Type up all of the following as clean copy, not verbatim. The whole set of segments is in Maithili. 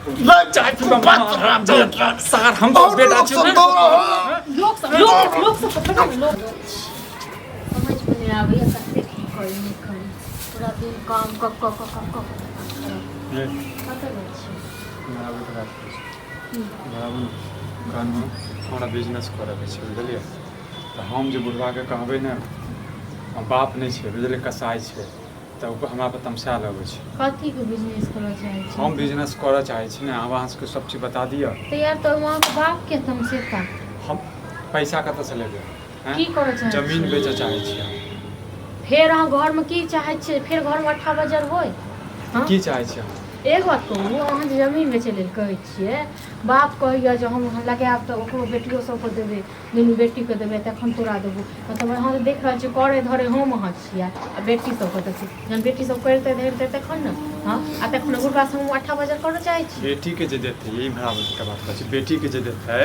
चाय पीबा सार हम तो बेटा छी लोक सब लोक लोक सब पता नहीं लोक समझ में नहीं आबैया कते की करी नहि करी पूरा दिन काम कऽ कऽ कऽ कऽ कऽ ये कतऽ जाइ छी बराबर के बात करै छी बराबर कहलहुँ हमरा बिजनेस करऽके छै बुझलियै तऽ हम जे बुढ़बाके कहबै ने हम बाप नहि छै बुझलियै कसाइ छै तऽ ओ हमरा पर तमसा लगै छै कथीके बिजनेस करऽ चाहै छी हम बिजनेस करऽ चाहै छी ने आब अहाँ सबके सब चीज बता दिअ तऽ यार तऽ अहाँके बाप के तमसेता हम पैसा कतऽसँ लेबै आँय? की करऽ चाहै जमीन छी? बेचऽ चाहै छी हम फेर अहाँ घरमे की चाहै छियै फेर घरमे अट्ठा बजर होय हँ? की चाहै छी अहाँ एक बात कहू अहाँ जे जमीन बेचै लेल कहै छियै बाप कहैया जे हम लगायब तऽ ओकरो बेटियो सबके देबै दुनू बेटीके देबै तखन तोरा देबो मतलब अहाँ तऽ देख रहल छियै करै धरै हम अहाँ छियै आ बेटी सबके तऽ छै जहन बेटी सब करितै धरितै तखन ने हँ आ तखन बुढ़बा संग अट्ठा बजर करऽ चाहै छी बेटीके जे देतै यही हमरा के बात कहै छी बेटीके जे देतै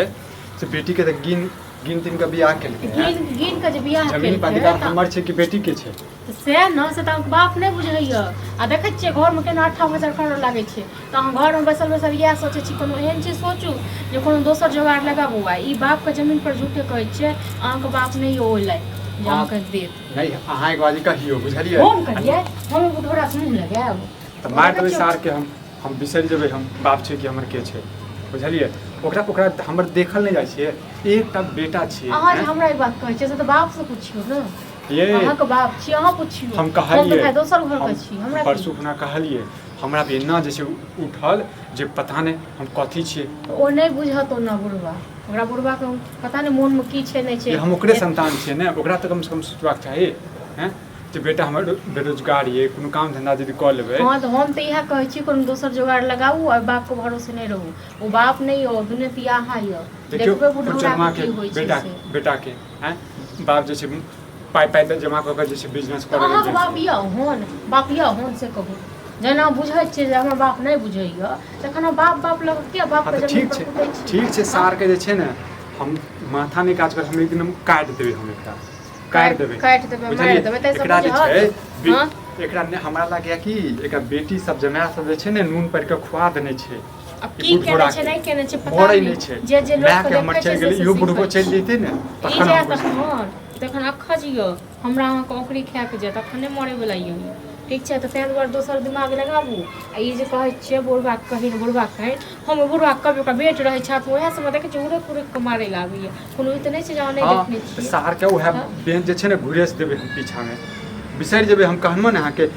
से बेटीके तऽ गिन गिन तिन के बियाह केलकै गिन गिन के जे बियाह जमीन पर अधिकार हमर छै कि बेटी के छै तऽ सएह ने से तऽ अहाँके बाप नहि बुझैए आ देखै छियै घरमे केना अट्ठा मचर करऽ लागै छै तऽ अहाँ घरमे बैसल बैसल इएह सोचै छी कोनो एहन चीज सोचू जे कोनो दोसर जोगाड़ लगाबू आ ई बापके जमीन पर झूठे कहै छियै अहाँके बाप नहि यऽ ओहि लायक जे अहाँके देत नहि अहाँ एक बारी कहियौ बुझलियै हम कहियै हम बुढ़ोरा से मुँह लगायब तऽ मारि देबै सारके हम हम बिसरि जेबै हम बाप छै कि हमर के छै बुझलियै ओकरा ओकरा हमर देखल नहि जाइ छियै एकटा बेटा छियै अहाँ जे हमरा ई बात कहै छियै से तऽ बापसँ पुछियौ ने ये अहाँके बाप छी अहाँ पुछियौ हम हम तऽ कहलियै भाय दोसर घरके हम छी हमरा की? परसू खुना कहलियै हमरा भी एना जे छै उठल जे पता नहि हम कथी छियै ओ नहि बुझत ओना बुढ़बा ओकरा बुढ़बाके पता नहि मोनमे की छै नहि छै जे हम ओकरे संतान छियै ने ओकरा तऽ कमसँ कम सोचबाक चाही हैं जे बेटा हमर बेरोजगार ये कोनो काम धंधा यदि कऽ लेबै हँ तऽ हम तऽ इएह कहै छी कोनो दोसर जोगाड़ लगाउ आ बापके भरोसे नहि रहू ओ बाप नहि यऽ दुनू पिया अहाँ यऽ देखियौ देखबै बुढ़ौरा फुलचनमा के के की होइ छै बेटा से। बेटा के हैं बाप जे छै पाइ पाइ तऽ जमा कऽ के जे छै बिजनेस तऽ करै अहाँके बाप यऽ होन बाप यऽ होन से कहू जेना बुझै छियै जे हमर बाप नहि बुझैए तखन हम बाप बाप लग किया बाप हँ के तऽ जमीन ठीक पर छै कुदै छी ठीक छै सारके जे छै ने हम माथा नहि काज कर हम एक दिन काटि देबै हम एकरा काटि देबै काटि देबै मारि बुझलियै देबै ताहिसँ एकरा जे छै बुझत हँ एकरा ने हमरा लागैए कि एकरा बेटी सब जमाय सब जे छै ने नून पड़ि कऽ खुआ देने छै आब ई की बूढ़ केने घोड़ा छै के। नहि केने छै पता मरै नहि नहि छै जे जे लोक मायके हमर देखै छै चलि से गेलै से इहो बुढ़बो सीखै चलि छै जेतै ने ई तखन जायत हम बुझबै तखन तखन अखज यऽ हमरा अहाँके औकरी खाए के जायत अखन नहि मरै वला यऽ ई। ठीक छै तऽ ताहि दुआरे दोसर दिमाग लगाबू आ ई जे कहै छियै बुढ़बाके कही ने बुढ़बाके कही हम ओहि बुढ़बाके कहबै ओकरा बेट रहै छै तऽ उएह सबमे देखै छियै उड़ैक उड़ैक कऽ मारै लए आबैए कोनो ई तऽ नहि छै जे अहाँ नहि हँ देखने तऽ छियै सारके उएह हँ। बेंच जे छै ने घुरेस देबै हम पीछामे बिसरि जेबै हम कहलहुँ ने अहाँके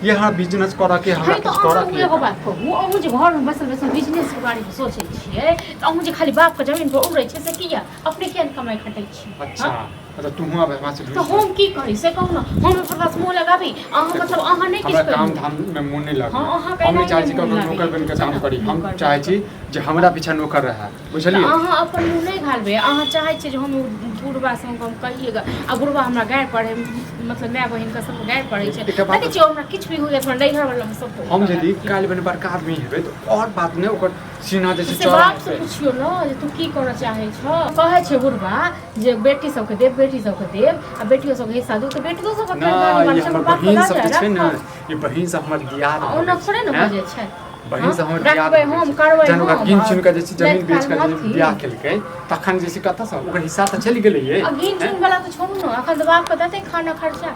यहाँ बिजनेस करऽ के हमरा हे तऽ किछु करऽ अहाँ के एगो बात कहू अहूँ जे घरमे बैसल बैसल बिजनेसके बारेमे सोचै छियै तऽ अहूँ जे खाली बापके जमीन पर उड़ै छियै से किया अपने किया नहि कमाइ खटै छी अच्छा हँ? मतलब तू आब हमरा से तऽ ढूंढ हम की करी से कहू ने हम ओकर पास मुँह लगाबी अहाँ मतलब अहाँ नहि हमरा किछु काम करियौ धाम में मोन नहीं हँ, लागल अहाँके हम नहीं एनाहिए चाहै छी मोन ककरो लागैए, नौकर बनि कऽ छै काम ने? करी हम नौकर चाहै बनि छी जे हमरा पीछा नौकर रहए तऽ बुझलियै अहाँ अपन मुँह नहि घालबै अहाँ चाहै छियै जे हम ओ बुढ़बा संग हम कहियै गऽ आ बुढ़बा हमरा गारि पढ़ै मतलब माय बहिनके सब गारि पढ़ै छै एकटा बात देखै छियै हमरा किछु भी होइए हमरा नैहर वाला सब हम यदि काल्हि बने बड़का आदमी हेबै तऽ आओर बात नहि ओकर सीना जे छै से चौड़ा बाप से हेतै पुछियौ ने जे तू की करऽ चाहै छह कहै छै बुढ़बा जे बेटी सबके देब बेटी सबके देब आ बेटियो सबके हिस्सा दू तऽ बेटियो सबके नहि करदानी ई बात छै हमर बाप के बहिन लऽ सब जाय जे छै ने राखब ई बहिन सब हमर दियाद आ भऽ ओना गेल थोड़े ने छै भऽ जाइ छै बहिन सब हमर दियाद रखबै भऽ गेल हम छै। करबै जहन ओकरा हम गिन चुन कऽ जे छै जमीन लाइफ बेच कऽ जे काल बियाह केलकै तखन जे छै कतऽसँ ओकर हिस्सा तऽ चलि गेलै ये आ गिन चुन वाला तऽ छोड़ू ने एखन तऽ बापके देतै खाना खर्चा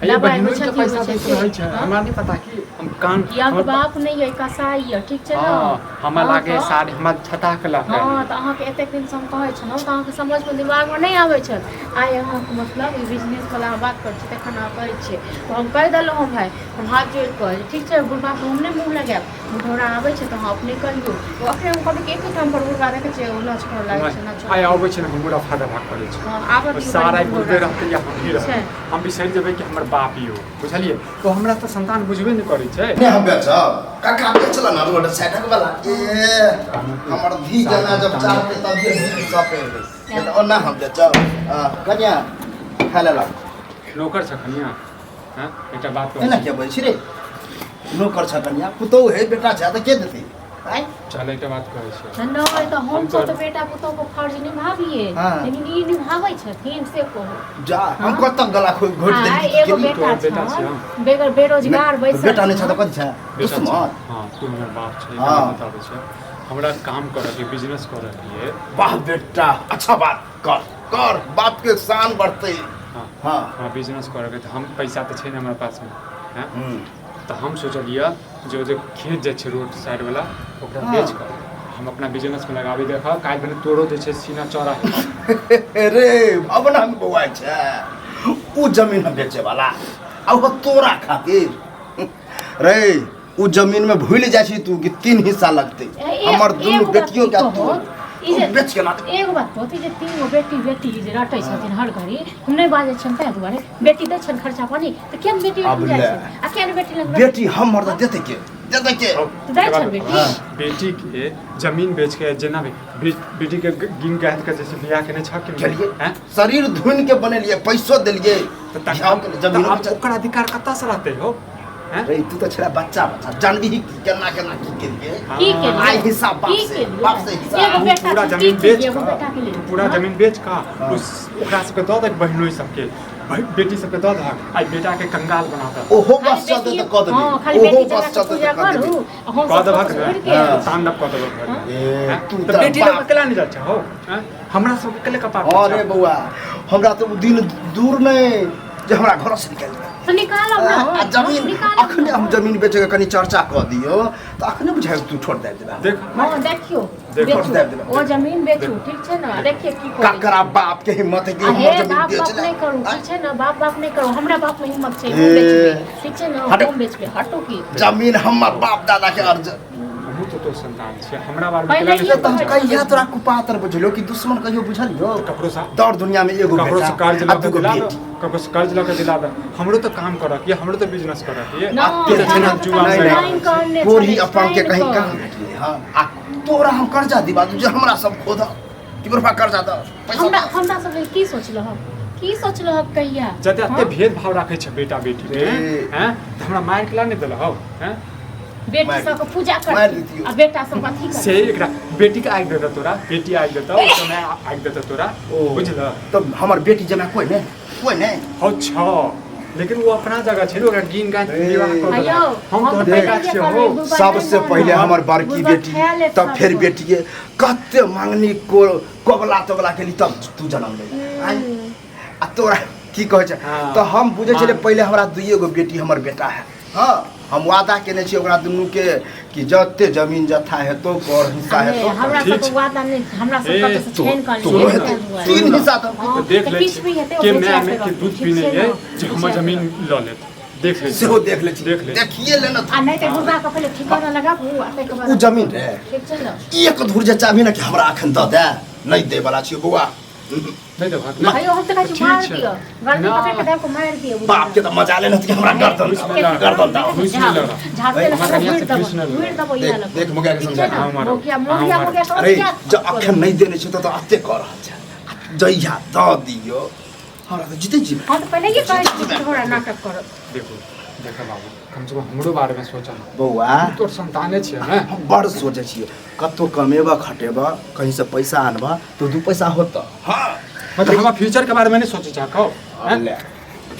ये दबाइ बहिनो होइ के छै पैसा अथी होइ दैत छै रहै छै से। हमरा नहि पता कि हम कान ई अहाँके हमर बाप नहि यऽ कसाई यऽ ठीक छै ने हँ हमरा हँ लागे तऽ साढ़े हमरा छटा के लऽ हँ तऽ अहाँके एतेक दिनसँ हम कहै छलहुँ तऽ अहाँके समझमे दिमागमे नहि आबै छल आइ अहाँके मतलब ई बिजनेसवला अहाँ बात करै छी तखन अहाँ कहै छियै तऽ हम कहि देलहुँ हँ भाय हम हाथ जोड़ि कऽ ठीक छै बुढ़बाके हम नहि मुँह लगायब बुढ़ौरा आबै छै तऽ अहाँ अपने कहियौ ओ अखने हम कहबै कि एके ठाम पर बुढ़बा देखै छियै ओ नाच करऽ लागै छै नाच आइ आबै छै ने हमहूँ रफा दफा करै छी हँ आबऽ दियौ सारा कनि बुढ़बे बुढ़ौरा रहतै या हमही रहबै छै। हम बिसरि जेबै कि हमर बाप यौ बुझलियै ओ हमरा तऽ संतान बुझबे नहि करै छै नहि हम बेचब काका बेचल ना रोड साइडक वाला ए हमर धी जना जब चाहते तब ये धी सपे तऽ ओना हम बेचब आ, कनिया खाय लेलक नौकर छ कनिया हँ एकटा बात कहै एना छी के बोल छी रे नौकर छ कनिया पुतहु है बेटा छ तऽ के देतै आँय चल एकटा बात कहै छियै। नहि तऽ हम हम सब तोहर तऽ बेटा पुतोह के फर्ज निभाबियै, हाँ। लेकिन ई निभाबै छथिन से कहू। जा हम कतऽ गला खोइ घोटि आइ देली एगो गेली। बेटा तोहर बेटा छन, छियौ। बेगर बेरोजगार बैसल बेटा नहि छै तऽ छन। कथी छै? बेटा छै। दुश्मन। हँ, तू हमर बाप छै। हाँ। बताबै छै, हमरा काम करऽ के, बिजनेस करऽ के ये। वाह बेटा, अच्छा बात, कर कर, बाप के शान बढ़तै। हाँ। हाँ। हमरा बिजनेस करऽ के, तऽ हम पैसा तऽ छै ने हमरा पासमे हैं। हम्म। तऽ हम सोचलियै जे ओ जे खेत जाइ छै रोड साइड वाला, ओकरा हाँ। बेच कऽ हम अपना बिजनेसमे लगाबी। देखऽ, काल्हि भने तोरो जे छै सीना चौड़ा हेतौ। रे भवना में बौआ छै उ जमीन हम बेचे वाला आ वो तोरा खातिर रे। उ जमीन में भूल जाइ छी तू कि 3 हिस्सा लगतै। हमर दुनू एगो बात बेटियों की के कहू, तू ई जे- उ बेच के ला दे। एगो बात कहू, ई जे 3 गो बेटी बेटी जे रटै छथिन हर घड़ी, हम नहि बाजै छियनि ताहि दुआरे। बेटी दै छनि खर्चा पानी तऽ किया ने बेटी आब लग जाइ ले। छै आ किया ने बेटी लग? बेटी हमर तऽ देतै के, देतै के? हौ, दै एकर छनि बाद बेटी? बेटी के जमीन बेच के जेना भी बेटी के गिन गाँथ के जैसे बियाह केने छ कि केलियै। हैं? शरीर धुन के बनेलियै, पैसो देलियै, तऽ बियाह तखन केलियै, तऽ जमीनो आब बेचलियै। ओकर अधिकार कतऽ से रहतै हो हैं? रे तू तऽ छेड़ा बच्चा बच्चा, जानबी ही की केना केना की केलियै। की केलियै? आइ हिसाब बाप की से, केलियै? बाप से हिसाब। एगो तू बेटा पूरा छै, की जमीन केलियै बेच एगो कऽ, बेटा के लेल? तू पूरा हाँ? जमीन बेच कऽ हाँ। उस ओकरा सबके दऽ दे, बहिनोई सबके, बेटी सबके दऽ दहक, आइ बेटा के कंगाल बना दह। ओहो खाली बस चलतै बेटी तऽ कऽ देबै। हाँ, खाली ओहो बेटी बस जकाँ चलतै पूजा तऽ कऽ करू देबै। आ हम कऽ सब देबहक कतौ ने घुरि के हाँ। तांडव कऽ देबहक घर हाँ? ए, हैं? तू तऽ तऽ बेटी लग बाप। अकेला नहि जाइ छै हौ हैं? हमरा सबके केले कपार पर अरे छै? बौआ, हमरा तऽ उ दिन दूर नहि जे हमरा घर से निकालि देबै। तऽ निकालब ने। आ जमीन निकालब अखने ने। हम जमीन बेचैके कनि चर्चा कऽ दियौ तऽ अखने बुझाइ तू ठोर दाबि देबै। देख। हाँ, देखियौ। देखो। बेचू। दाबि देबै। ओ जमीन बेचू, ठीक छै ने? देखिए की करै ककरा बाप के हिम्मत है कि आ हमर हे जमीन बाप बेच बाप ले? नहि करू, ठीक छै ने? बाप बाप नहि करू। हमरा बाप में हिम्मत छै, हम ए। बेचबै, ठीक छै ने? हटो। हम बेचबै, हटो की? जमीन हमर बाप दादा के अर्जन। हमहूँ तऽ तोर संतान छियै, हमरा बारे मे पहिले केला नहि ई तऽ हम सोचै? कहिया तोरा कुपात्र बुझलियौ कि दुश्मन कहियो बुझलियौ? ककरो सँ दौड़ दुनिया में एगो ककरो बेटा से कर्ज आ लऽ के दूगो दिला दो। बेटी। ककरो से कर्ज लऽ के दिला दो, हमरो तऽ काम करऽ के, हमरो तऽ बिजनेस करऽ के। नहि, एते छै ने अहाँ तऽ जुआ कनि में साइन करने कोढ़ी छलै, अपन के साइन कहीं कऽ। कहाँ भेटलै? हँ, आ तोरा हम कर्जा दिबा दू जे हमरा सब खोद कि बुढ़बा कर्जा दऽ पैसा हमरा दऽ। हमरा सब लेल की सोचलहक, की सोचलहक कहिया? जते एते हाँ? भेदभाव राखै छै बेटा बेटी के ए। हैं, तऽ हमरा मारि के ला नहि देलहौ हैं? बेटी मारि सबके पूजा मारि करती दितियौ। आ बेटा सब अथी से करती। एकरा बेटी के आगि देतौ तोरा, बेटी आगि देतौ, ओ समय आगि देतौ तोरा। ओ। बुझल? तऽ हमर बेटी जेना कोइ नहि, कोइ नहि। हौ छ, लेकिन ओ अपना जगह छै ने, ओकरा गिन गानि ए। विवाह कऽ आ यौ, देलक। हम हम तोहर तऽ बेटा पहिले छियौ कहबै, हौ। बुढ़बा सबसे नहि पहिले मानत। हमर बड़की बुढ़बा बेटी खा लेत तब फेर सबको। बेटिए कते मांगनी को कोबला तोबला केली तब तू जन्म ले आइ। आ तोरा की कहै छै? हाँ। तऽ हम बुझै छलियै हाँ। पहिले हमरा दुइए गो बेटी, हमर बेटा है। हाँ, हम वादा केने छियै ओकरा दुनूके कि जते जमीन जत्था हेतौ पर हिस्सा अरे, हेतौ। हमरा ठीक सबके छै। वादा नहि, हमरा सब ए, कतौ से छानि कऽ तोरो लेलियै हेतै ताहि दुआरे। 3 हिस्सा तऽ। हाँ, तऽ देख तऽ लै किछु छी भी हेतै, ओ के बेचिया माय से मे के रहतै, दूध ठीक पीने छै ये ने? जे हमर बेचिया से जमीन रहतै। लऽ लेत, देख लै छी। सेहो देख लै छी। देख लै छी। देखिए ले ने। आ नहि तऽ बुढ़बा के पहिले ठिकाना लगाबू आ ताहिके बाद उ जमीन रे ठीक छै ने? एक धुर जे चाहबी ने कि हमरा अखन दऽ दे, नहि दै वाला छियौ बौआ। नहि देबहक ने? अयो, हम तऽ कहै छी ठीक मारि छै। दिअ, गर्दन ना। पकड़ि कऽ दाबि कऽ मारि दिअ बुढ़बा। बाप के तऽ मजा ले कि हमरा गर्दन घुस मिला। गर्दन दाओ। घुस मिला। झाड़ते हमरा कनिया से घुरि घुस नहि देबो, घुरि देबो देख इएह लऽ कऽ। देख मुखिया के ठीक समझा छै ने? अहाँ मारू। मोगिया अहाँ मोगिया मारू। मोगिया करू, अरे किया जब अखन नहि देने छै तऽ एते कऽ रहल छै, आ जहिया दऽ दियौ हमरा तऽ जीते जीबै। हम तऽ पहिलैये कहै छी कि थोड़ा नाटक करत। देखो देखो बाबू, कम से कम हमरो बारे में सोचा ना। बौआ, तू तोर संताने छियै ने। हम बड़ सोचै छियै, कतौ कमेबा खटेबा, कहींसँ पैसा आनबा तऽ दू पैसा होतऽ। हाँ। मतलब हमरा फ्यूचर के बारे में नहीं सोचे चाह कहो हैं? ले,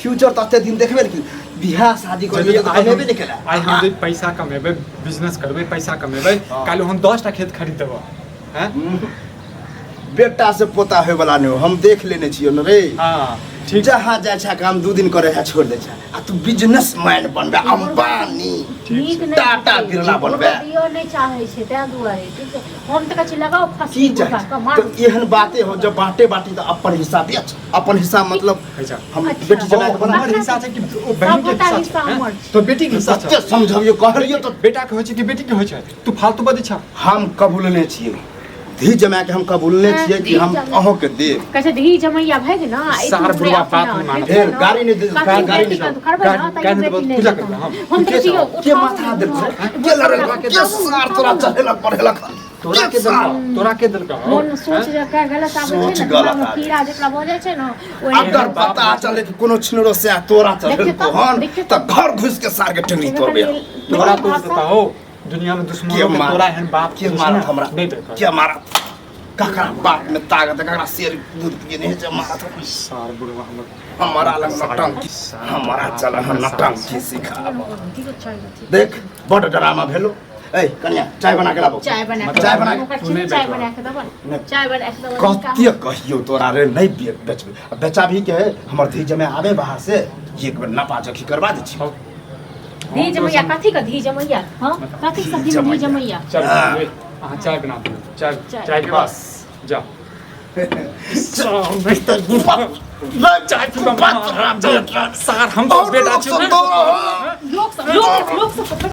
फ्यूचर तऽ एते दिन देखबे ने कि बियाह शादी यदि करबे तऽ आइ हम कमेबे नहि केला। आइ हम जे पैसा कमेबै, बिजनेस करबै, पैसा कमेबै, हाँ। काल्हि हम 10टा खेत खरीद देबऽ हैं। बेटा से पोता होय वाला नहि हो, हम देख लेने छियै ने रे। हाँ ठीक। जहाँ जाइ छै काम 2 दिन करे है छोड़ दै छै, आ तू बिजनेस मैन बनबे, अंबानी, नीक नहि टाटा छै। बिरला बनबे। बुढ़बा दिअ नहि चाहै छै ताहि दुआरे, ठीक छै? हम तऽ कहै छी लगाउ की फँसी चाहै बुढ़बा छै? के मारू। तऽ एहन बाते हो जब बाटे बाटी तऽ अपन हिस्सा बेच, अपन हिस्सा मतलब अच्छा। हम अच्छा। बेटी जमाए के ओ, बना। हमर हिस्सा छै कि ओ बहिन के सबटा हिस्सा हिस्सा छै हैं? हमर छै। तो बेटी के हिस्सा सच्चे छै। समझबियौ कहलियौ तऽ बेटा के होइ छै कि बेटी के होइ छै? तू फालतू बजै छ। हम कबूलने छियै धी जमाए के, हम कबूलने हाँ, छियै कि धी हम जमाए। अहूँ के देब। कहै छै धी जमैया भए गेल ने, आ ई सार दुनू बुढ़बा अपना, बाप नहि ठीक मानत। छै फेर ने? गाड़ी नहि दे, कखनी गाड़ी बेटी नहि के करबै ने, गाड़ी तैयो नहि बेटी देबो, नहि पूजा देतौ। करबै हम। हम तऽ के छियौ, के उठाउ माथा ने देलको? बुढ़बा। के लड़लको? के सार तोरा चढ़ेलक पढ़ेलक? तोरा के देलकौ? तोरा के देलकौ? मोन मे सोच जकरा गलत आबै सोच छै ने, गलत दिमाग मे आबै। कीड़ा जकरा भऽ जाइ छै ने, ओहि अगर पता चले कि कोनो छिनरो से तोरा चढ़ेलको देखियौ तऽ, हन देखियौ तऽ घर घुसि के सार के ठेंगनी तोड़बे हम। तोरा तोड़ देता हो। दुनिया में दुश्मन के के मार तोरा एहन बाप के जे छै मारत ने, हमरा नहि देखत। के मारत ककरा बाप में ताकत है, ककरा शेर दूध पिए नहीं जे मारत हमरा। सार बुढ़वा हमर हमारा लग नौटंकी हमारा चल हम नौटंकी सिखाब ठीक चाय बची। देख बड़ ड्रामा भेलो ए कन्या चाय बना के लाबो चाय बना के चाय बना ओकर तू नहि चीनी चाय बेचबा। बना के देबो नहि। ने चाय बना के देबो कते कहियो तोरा रे नहीं बेचबे आ बेचा भी के है हमर धी जमे आबे बाहर से एक बेर नपा जखी करवा दे छी हौ। धी जमैया कथी के धी जमैया हां कथी के सब्जी में धी जमैया चल हाँ। ए, अहाँ चाय बना दियौ चाय चाय। चाय के बाद जा चाय सार हम तो बेटा छी लोक सब लोक लोक सब